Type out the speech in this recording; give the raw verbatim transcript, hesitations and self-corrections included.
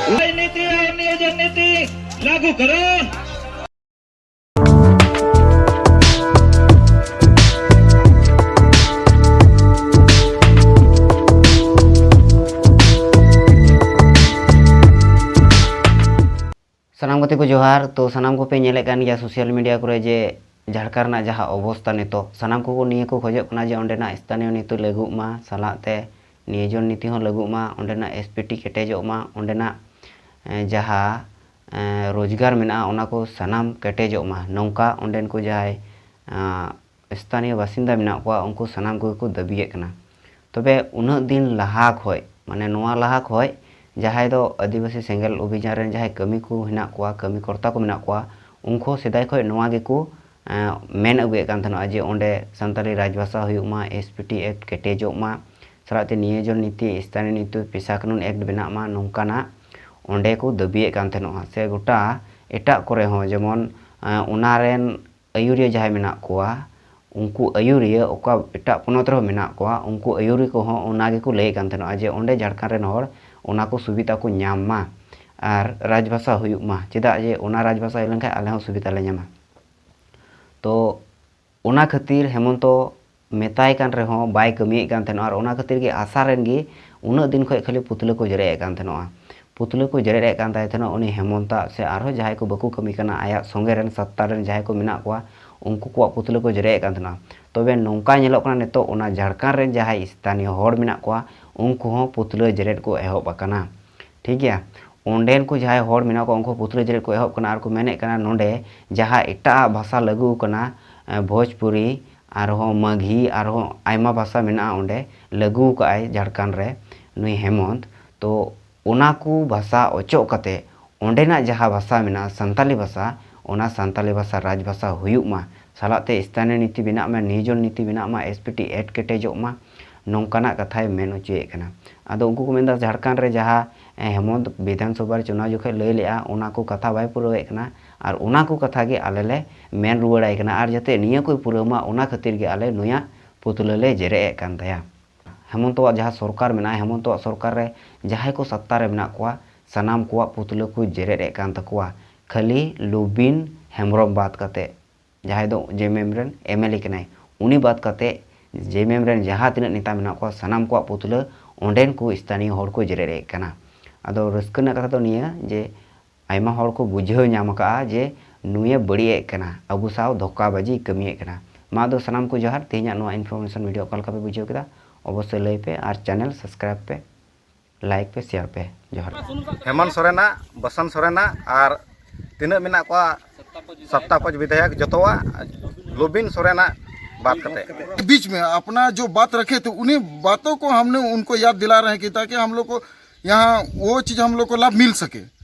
राजनीति और नियोजन नीति लागू करो। ᱥᱟᱱᱟᱢ ᱜᱟᱛᱮ ᱠᱚ ᱡᱚᱦᱟᱨ᱾ ᱛᱚ ᱥᱟᱱᱟᱢ ᱠᱚᱯᱮ ᱧᱮᱞᱮᱫ ᱠᱟᱱ ᱜᱮᱭᱟ ᱥᱳᱥᱟᱞ ᱢᱤᱰᱤᱭᱟ ᱠᱚᱨᱮ ᱡᱮ ᱡᱷᱟᱲᱠᱷᱚᱸᱰ ᱨᱮᱱᱟᱜ ᱡᱟᱦᱟᱸ ᱚᱵᱚᱥᱛᱟ ᱱᱤᱛᱚᱜ, ᱥᱟᱱᱟᱢ ᱠᱚᱠᱚ ᱱᱤᱭᱟᱹ ᱠᱚ ᱠᱷᱚᱡᱚᱜ ᱠᱟᱱᱟ ᱡᱮ ᱚᱸᱰᱮᱱᱟᱜ ᱥᱛᱷᱟᱱᱤᱭᱚ ᱱᱤᱛᱤ ᱞᱟᱹᱜᱩᱜ ᱢᱟ, ᱥᱟᱞᱟᱜ ᱛᱮ ᱱᱤᱭᱳᱡᱚᱱ ᱱᱤᱛᱤ ᱦᱚᱸ ᱞᱟᱹᱜᱩᱜ ᱢᱟ, ᱚᱸᱰᱮᱱᱟᱜ ᱮᱥ ᱯᱤ ᱴᱤ ᱠᱮᱴᱮᱡᱚᱜ ᱢᱟ, ᱚᱸᱰᱮᱱᱟᱜ ᱮ, ᱡᱟᱦᱟᱸ ᱮ, ᱨᱳᱡᱽᱜᱟᱨ ᱢᱮᱱᱟᱜᱼᱟ ᱚᱱᱟ ᱠᱚ ᱥᱟᱱᱟᱢ ᱠᱮᱴᱮᱡᱚᱜ ᱢᱟ, ᱱᱚᱝᱠᱟ ᱚᱸᱰᱮᱱ ᱠᱚ ᱡᱟᱦᱟᱸᱭ ᱮ, ᱥᱛᱷᱟᱱᱤᱭᱚ ᱵᱟᱥᱤᱱᱫᱟ ᱢᱮᱱᱟᱜ ᱠᱚᱣᱟ ᱩᱱᱠᱩ ᱥᱟᱱᱟᱢ ᱠᱚᱜᱮ ᱠᱚ ᱫᱟᱹᱵᱤᱭᱮᱫ ᱠᱟᱱᱟ᱾ ᱛᱚᱵᱮ ᱩᱱᱟᱹᱜ ᱫᱤᱱ ᱞᱟᱦᱟ ᱠᱷᱚᱡ, ᱢᱟᱱᱮ ᱱᱚᱣᱟ ᱞᱟᱦᱟ ᱠᱷᱚᱡ ᱡᱟᱦᱟᱸᱭ ᱫᱚ ᱟᱹᱫᱤᱵᱟᱹᱥᱤ ᱥᱮᱸᱜᱮᱞ ᱚᱵᱷᱤᱡᱟᱱ ᱨᱮᱱ ᱡᱟᱦᱟᱸᱭ ᱠᱟᱹᱢᱤ ᱠᱚ ᱦᱮᱱᱟᱜ ᱠᱚᱣᱟ, ᱠᱟᱹᱢᱤ ᱠᱚᱨᱛᱟ ᱠᱚ ᱢᱮᱱᱟᱜ ᱠᱚᱣᱟ, ᱩᱱᱠᱩ ᱥᱮᱫᱟᱭ ᱠᱷᱚᱡ ᱱᱚᱣᱟ ᱜᱮᱠᱚ ᱮ, ᱢᱮᱱ ᱟᱹᱜᱩᱭᱮᱫ ᱠᱟᱱ ᱛᱟᱦᱮᱱᱟ ᱡᱮ ᱚᱸᱰᱮ ᱥᱟᱱᱛᱟᱲᱤ ᱨᱟᱡᱽᱵᱷᱟᱥᱟ ᱦᱩᱭᱩᱜ ᱢᱟ, ᱮᱥ ᱯᱤ ᱴᱤ ᱮᱠᱴ ᱠᱮᱴᱮᱡᱚᱜ ᱢᱟ, ᱥᱟᱞᱟᱜ ᱛᱮ ᱱᱤᱭᱳᱡᱚᱱ ᱱᱤᱛᱤ, ᱥᱛᱷᱟᱱᱤᱭᱚ ᱱᱤᱛᱤ, ᱯᱮᱥᱟ ᱠᱟᱹᱱᱩᱱ ᱮᱠᱴ ᱵᱮᱱᱟᱜ ᱢᱟ, ᱱᱚᱝᱠᱟᱱᱟᱜ ᱚᱸᱰᱮ ᱠᱚ ᱫᱟᱹᱵᱤᱭᱮᱫ ᱠᱟᱱ ᱛᱟᱦᱮᱱᱚᱜᱼᱟ᱾ ᱥᱮ ᱜᱚᱴᱟ ᱮᱴᱟᱜ ᱠᱚᱨᱮ ᱦᱚᱸ ᱡᱮᱢᱚᱱ ᱮ, ᱚᱱᱟ ᱨᱮᱱ ᱟᱹᱭᱩᱨᱤᱭᱟᱹ ᱡᱟᱦᱟᱸᱭ ᱢᱮᱱᱟᱜ ᱠᱚᱣᱟ, ᱩᱱᱠᱩ ᱟᱹᱭᱩᱨᱤᱭᱟᱹ ᱚᱠᱟ ᱮᱴᱟᱜ ᱯᱚᱱᱚᱛ ᱨᱮᱦᱚᱸ ᱢᱮᱱᱟᱜ ᱠᱚᱣᱟ, ᱩᱱᱠᱩ ᱟᱹᱭᱩᱨᱤᱭᱟᱹ ᱠᱚᱦᱚᱸ ᱚᱱᱟ ᱜᱮᱠᱚ ᱞᱟᱹᱭᱮᱫ ᱠᱟᱱ ᱛᱟᱦᱮᱱᱚᱜᱼᱟ ᱡᱮ ᱚᱸᱰᱮ ᱡᱷᱟᱲᱠᱷᱚᱸᱰ ᱨᱮᱱ ᱦᱚᱲ ᱚᱱᱟ ᱠᱚ ᱥᱩᱵᱤᱫᱷᱟ ᱠᱚ ᱧᱟᱢ ᱢᱟ ᱟᱨ ᱨᱟᱡᱽᱵᱷᱟᱥᱟ ᱦᱩᱭᱩᱜ ᱢᱟ᱾ ᱪᱮᱫᱟᱜ ᱡᱮ ᱚᱱᱟ ᱨᱟᱡᱽᱵᱷᱟᱥᱟ ᱦᱩᱭ ᱞᱮᱱᱠᱷᱟᱱ ᱟᱞᱮ ᱦᱚᱸ ᱥᱩᱵᱤᱫᱷᱟ ᱞᱮ ᱧᱟᱢᱟ᱾ ᱛᱚ ᱚᱱᱟ ᱠᱷᱟᱹᱛᱤᱨ ᱦᱮᱢᱚᱱᱛᱚ ᱢᱮᱛᱟᱭ ᱠᱟᱱ ᱨᱮᱦᱚᱸ ᱵᱟᱭ ᱠᱟᱹᱢᱤᱭᱮᱫ ᱠᱟᱱ ᱛᱟᱦᱮᱱᱚᱜᱼᱟ᱾ ᱟᱨ ᱚᱱᱟ ᱠᱷᱟᱹᱛᱤᱨ ᱜᱮ ᱟᱥᱟ ᱨᱮᱱ ᱜᱮ ᱩᱱᱟᱹᱜ ᱫᱤᱱ ᱠᱷᱚᱱ ᱠᱷᱟᱹᱞᱤ ᱯᱩᱛᱞᱟᱹ ᱠᱚ ᱡᱮᱨᱮᱫ ᱮᱫ ᱠᱟᱱ ᱛᱟᱦᱮᱱᱚᱜᱼᱟ᱾ ᱯᱩᱛᱞᱟᱹ ᱠᱚ ᱡᱮᱨᱮᱫ ᱮᱫ ᱠᱟᱱ ᱛᱟᱦᱮᱸ ᱛᱟᱦᱮᱱᱚᱜ ᱩᱱᱤ ᱦᱮᱢᱚᱱᱛᱟᱜ ᱥᱮ ᱟᱨᱦᱚᱸ ᱡᱟᱦᱟᱸᱭ ᱠᱚ ᱵᱟᱠᱚ ᱠᱟᱹᱢᱤ ᱠᱟᱱᱟ, ᱟᱭᱟᱜ ᱥᱚᱸᱜᱮ ᱨᱮᱱ ᱥᱟᱛᱛᱟ ᱨᱮᱱ ᱡᱟᱦᱟᱸᱭ ᱠᱚ ᱢᱮᱱᱟᱜ ᱠᱚᱣᱟ, ᱩᱱᱠᱩ ᱠᱚᱣᱟᱜ ᱯᱩᱛᱞᱟᱹ ᱠᱚ ᱡᱮᱨᱮᱫ ᱮᱫ ᱠᱟᱱ ᱛᱟᱦᱮᱱᱟ᱾ ᱛᱚᱵᱮ ᱱᱚᱝᱠᱟ ᱧᱮᱞᱚᱜ ᱠᱟᱱᱟ ᱱᱤᱛᱚᱜ ᱚᱱᱟ ᱡᱷᱟᱲᱠᱷᱚᱸᱰ ᱨᱮᱱ ᱡᱟᱦᱟᱸᱭ ᱥᱛᱷᱟᱱᱤᱭᱚ ᱦᱚᱲ ᱢᱮᱱᱟᱜ ᱠᱚᱣᱟ, ᱩᱱᱠᱩ ᱦᱚᱸ ᱯᱩᱛᱞᱟᱹ ᱡᱮᱨᱮᱫ ᱠᱚ ᱮᱦᱚᱵ ᱟᱠᱟᱱᱟ᱾ ᱴᱷᱤᱠ ᱜᱮᱭᱟ, ᱚᱸᱰᱮᱱ ᱠᱚ ᱡᱟᱦᱟᱸᱭ ᱦᱚᱲ ᱢᱮᱱᱟᱜ ᱠᱚᱣᱟ, ᱩᱱᱠᱩ ᱯᱩᱛᱞᱟᱹ ᱡᱮᱨᱮᱫ ᱠᱚ ᱮᱦᱚᱵ ᱠᱟᱱᱟ ᱟᱨ ᱠᱚ ᱢᱮᱱᱮᱫ ᱠᱟᱱᱟ ᱱᱚᱰᱮ ᱡᱟᱦᱟᱸ ᱮᱴᱟᱜ ᱵᱷᱟᱥᱟ ᱞᱟᱹᱜᱩ ᱟᱠᱟᱱᱟ, ᱮ, ᱵᱷᱳᱡᱽᱯᱩᱨᱤ, ᱟᱨᱦᱚᱸ ᱢᱟᱜᱷᱤ, ᱟᱨᱦᱚᱸ ᱟᱭᱢᱟ ᱵᱷᱟᱥᱟ ᱢᱮᱱᱟᱜᱼᱟ ᱚᱸᱰᱮ, ᱞᱟᱹᱜᱩ ᱟᱠᱟᱫ ᱟᱭ ᱡᱷᱟᱲᱠᱷᱚᱸᱰ ᱨᱮ ᱱᱩᱭ ᱦᱮᱢᱚᱱᱛ᱾ ᱛᱚ ᱚᱱᱟ ᱠᱚ ᱵᱷᱟᱥᱟ ᱚᱪᱚᱜ ᱠᱟᱛᱮ ᱚᱸᱰᱮᱱᱟᱜ ᱡᱟᱦᱟᱸ ᱵᱷᱟᱥᱟ ᱢᱮᱱᱟᱜᱼᱟ ᱥᱟᱱᱛᱟᱞᱤ ᱵᱷᱟᱥᱟ, ᱚᱱᱟ ᱥᱟᱱᱛᱟᱞᱤ ᱵᱷᱟᱥᱟ ᱨᱟᱡᱽ ᱵᱷᱟᱥᱟ ᱦᱩᱭᱩᱜ ᱢᱟ, ᱥᱟᱞᱟᱜ ᱛᱮ ᱥᱛᱷᱟᱱᱤᱭᱚ ᱱᱤᱛᱤ ᱵᱮᱱᱟᱜ ᱢᱟ, ᱱᱤᱭᱳᱡᱚᱱ ᱱᱤᱛᱤ ᱵᱮᱱᱟᱜ ᱢᱟ, ᱮᱥ ᱯᱤ ᱴᱤ ᱮᱠᱴ ᱠᱮᱴᱮᱡᱚᱜ ᱢᱟ, ᱱᱚᱝᱠᱟᱱᱟᱜ ᱠᱟᱛᱷᱟᱭ ᱢᱮᱱ ᱦᱚᱪᱚᱭᱮᱫ ᱠᱟᱱᱟ᱾ ᱟᱫᱚ ᱩᱱᱠᱩ ᱠᱚ ᱢᱮᱱᱫᱟ ᱡᱷᱟᱲᱠᱷᱚᱸᱰ ᱨᱮ ᱡᱟᱦᱟᱸ, ᱮ, ᱦᱮᱢᱚᱱᱛ ᱵᱤᱫᱷᱟᱱ ᱥᱚᱵᱷᱟ ᱨᱮ ᱪᱩᱱᱟᱣ ᱡᱚᱠᱷᱮᱡ ᱞᱟᱹᱭ ᱞᱮᱜᱼᱟ, ᱚᱱᱟ ᱠᱚ ᱠᱟᱛᱷᱟ ᱵᱟᱭ ᱯᱩᱨᱟᱹᱣᱮᱫ ᱠᱟᱱᱟ, ᱟᱨ ᱚᱱᱟ ᱠᱚ ᱠᱟᱛᱷᱟ ᱜᱮ ᱟᱞᱮ ᱞᱮ ᱢᱮᱱ ᱨᱩᱣᱟᱹᱲᱟᱭ ᱠᱟᱱᱟ, ᱟᱨ ᱡᱟᱛᱮ ᱱᱤᱭᱟᱹ ᱠᱚᱭ ᱯᱩᱨᱟᱹᱣ ᱢᱟ, ᱚᱱᱟ ᱠᱷᱟᱹᱛᱤᱨ ᱜᱮ ᱟᱞᱮ ᱱᱩᱭᱟᱜ ᱯᱩᱛᱞᱟᱹ ᱞᱮ ᱡᱮᱨᱮᱫ ᱮᱫ ᱠᱟᱱ ᱛᱟᱭᱟ᱾ ᱦᱮᱢᱚᱱᱛᱚᱣᱟᱜ ᱡᱟᱦᱟᱸ ᱥᱚᱨᱠᱟᱨ ᱢᱮᱱᱟᱜᱼᱟ, ᱦᱮᱢᱚᱱᱛᱚᱣᱟᱜ ᱥᱚᱨᱠᱟᱨ ᱨᱮ ᱡᱟᱦᱟᱸᱭ ᱠᱚ ᱥᱟᱛᱛᱟ ᱨᱮ ᱢᱮᱱᱟᱜ ᱠᱚᱣᱟ, ᱥᱟᱱᱟᱢ ᱠᱚᱣᱟᱜ ᱯᱩᱛᱞᱟᱹ ᱠᱚ ᱡᱮᱨᱮᱫ ᱮᱫ ᱠᱟᱱ ᱛᱟᱠᱚᱣᱟ, ᱠᱷᱟᱹᱞᱤ ᱞᱩᱵᱤᱱ ᱦᱮᱢᱵᱨᱚᱢ ᱵᱟᱫ ᱠᱟᱛᱮ, ᱡᱟᱦᱟᱸᱭ ᱫᱚ ᱡᱮᱢᱮᱢ ᱨᱮᱱ ᱮᱢ ᱮᱞ ᱮ ᱠᱟᱱᱟᱭ, ᱩᱱᱤ ᱵᱟᱫ ᱠᱟᱛᱮ ᱡᱮᱢᱮᱢ ᱨᱮᱱ ᱡᱟᱦᱟᱸ ᱛᱤᱱᱟᱹᱜ ᱱᱮᱛᱟ ᱢᱮᱱᱟᱜ ᱠᱚᱣᱟ, ᱥᱟᱱᱟᱢ ᱠᱚᱣᱟᱜ ᱯᱩᱛᱞᱟᱹ ᱚᱸᱰᱮᱱ ᱠᱚ ᱥᱛᱷᱟᱱᱤᱭᱚ ᱦᱚᱲ ᱠᱚ ᱡᱮᱨᱮᱫ ᱮᱫ ᱠᱟᱱᱟ᱾ ᱟᱫᱚ ᱨᱟᱹᱥᱠᱟᱹ ᱨᱮᱱᱟᱜ ᱠᱟᱛᱷᱟ ᱫᱚ ᱱᱤᱭᱟᱹ ᱡᱮ ᱟᱭᱢᱟ ᱦᱚᱲ ᱠᱚ ᱵᱩᱡᱷᱟᱹᱣ ᱧᱟᱢ ᱟᱠᱟᱫᱼᱟ ᱡᱮ ᱱᱩᱭᱮ ᱵᱟᱹᱲᱤᱡ ᱮᱫ ᱠᱟᱱᱟ, ᱟᱵᱚ ᱥᱟᱶ ᱫᱷᱳᱠᱟᱵᱟᱡᱤ ᱠᱟᱹᱢᱤᱭᱮᱫ ᱠᱟᱱᱟ᱾ ᱢᱟ ᱟᱫᱚ ᱥᱟᱱᱟᱢ ᱠᱚ ᱡᱚᱦᱟᱨ᱾ ᱛᱮᱦᱮᱧᱟᱜ ᱱᱚᱣᱟ information video ᱚᱠᱟ ᱞᱮᱠᱟ ᱯᱮ ᱵᱩᱡᱷᱟᱹᱣ ᱠᱮᱫᱟ, ᱚᱵᱚᱥᱥᱳᱭ ᱞᱟᱹᱭ ᱯᱮ ᱟᱨ channel subscribe ᱯᱮ, like ᱯᱮ, share ᱯᱮ᱾ ᱡᱚᱦᱟᱨ᱾ ᱦᱮᱢᱚᱱᱛ ᱥᱚᱨᱮᱱᱟᱜ, ᱵᱚᱥᱚᱱᱛ ᱥᱚᱨᱮᱱᱟᱜ ᱟᱨ ᱛᱤᱱᱟᱹᱜ ᱢᱮᱱᱟᱜ ᱠᱚᱣᱟ ᱥᱟᱛᱛᱟ ᱯᱚᱪ ᱵᱤᱫᱷᱟᱭᱚᱠ, ᱡᱚᱛᱚᱣᱟᱜ ᱞᱩᱵᱤᱱ ᱥᱚᱨᱮᱱᱟᱜ ᱵᱟᱫ ᱠᱟᱛᱮ᱾ बीच में अपना जो बात रखे थे, उन्हीं बातों को हमने उनको याद दिला रहे हैं कि ताकि हम लोग को यहाँ वो चीज़ हम लोग को लाभ मिल सके।